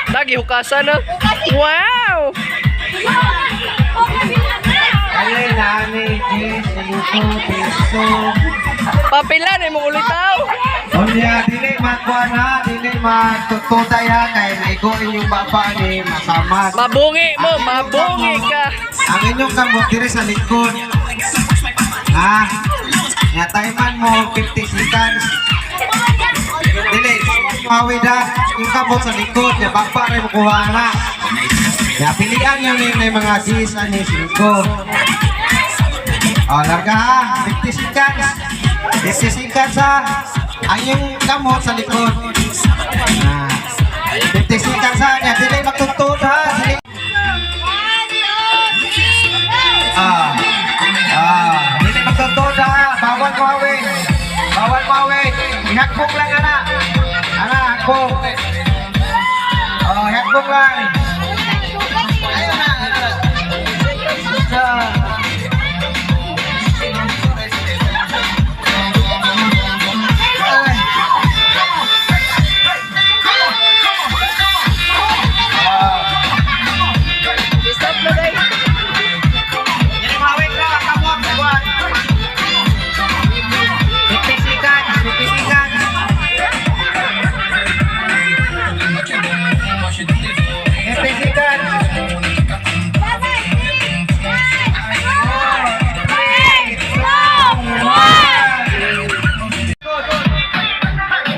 Lagi hukasan na. Wow! Ay, nani, 10, 5 piso. Papilan eh, mong ulitaw. Unya, dili magkuhan ha, dili magtututay ha, kay maigo inyong baba ni masamad. Mabungi mo, mabungi ka. Ang inyong kamot diri sa likod. Ha? Nga timean mo 50 seconds. Dili, mawid ha. Yung kamot sa likod, ya baba rin mo kuha na. Ya pilian yun yung mga 10 ani 5. Oh, larga ha. 50 seconds. 50 seconds ha. Ang yung kamot sa likod. Ha. 50 seconds ha. Ya, dili magtuntun ha. Dili. Ah. Ah, dili magtuntun ha. Bawal mawin. Bawal mawin. Ihakbong lang ana. Ana, hakbong. Oh, ihakbong lang. Ayun na. Sa Ay. Ah. Stop na day. Dili mawin na, kamot, buwan. 50 seconds, 50 seconds. 50 seconds.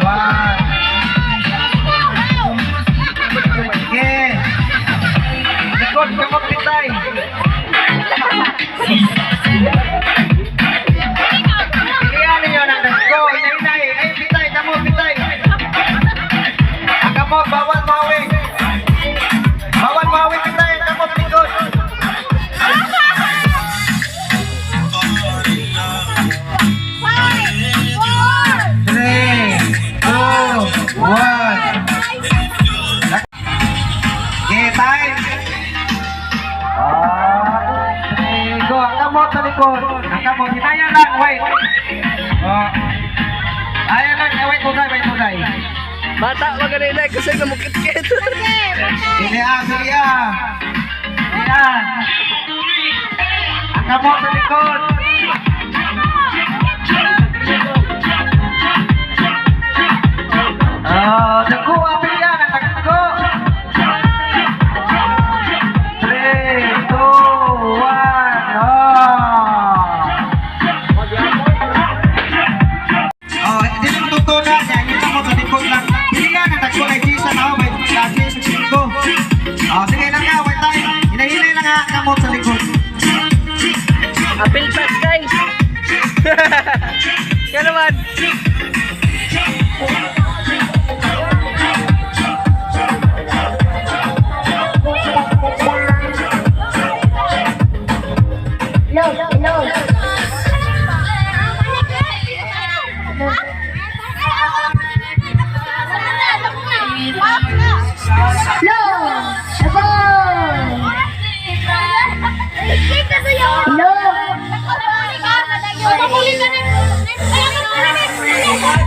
One. Okay. Likod, kamot, pitay. Pilihan ninyo ng dagko. Hinay-hinay. Ay, pitay, kamot, pitay. Ang kamot, bawal mawin. Bawal mawin, pitay. Ang kamot, likod. Three, two, one. Okay, time. Ah, three, go. Ang kamot sa likod. Ang kamot. Hinayan lang. Wait. Oh. Ayan lang. Eh, wait, tunay. Wait, tunay. Bata maganina kasi namukit-kit. Pili ah, pili ah. Pili ah. Ang kamot sa likod. Oh, dagko ah, pili ah. Ang dagko. Three, two, one. Oh. Oh, dili mo tutunan. Yan, yung kamot sa likod lang. Pili ah, ang dagko kay Gisa na. Oh, may lagi sa singko. Oh, sige lang ka, wait time. Hinahinay lang ha, kamot sa likod. Apil pass, guys. Kaya naman. Hello, hello. Hello. Hello. Hello.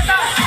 Bata.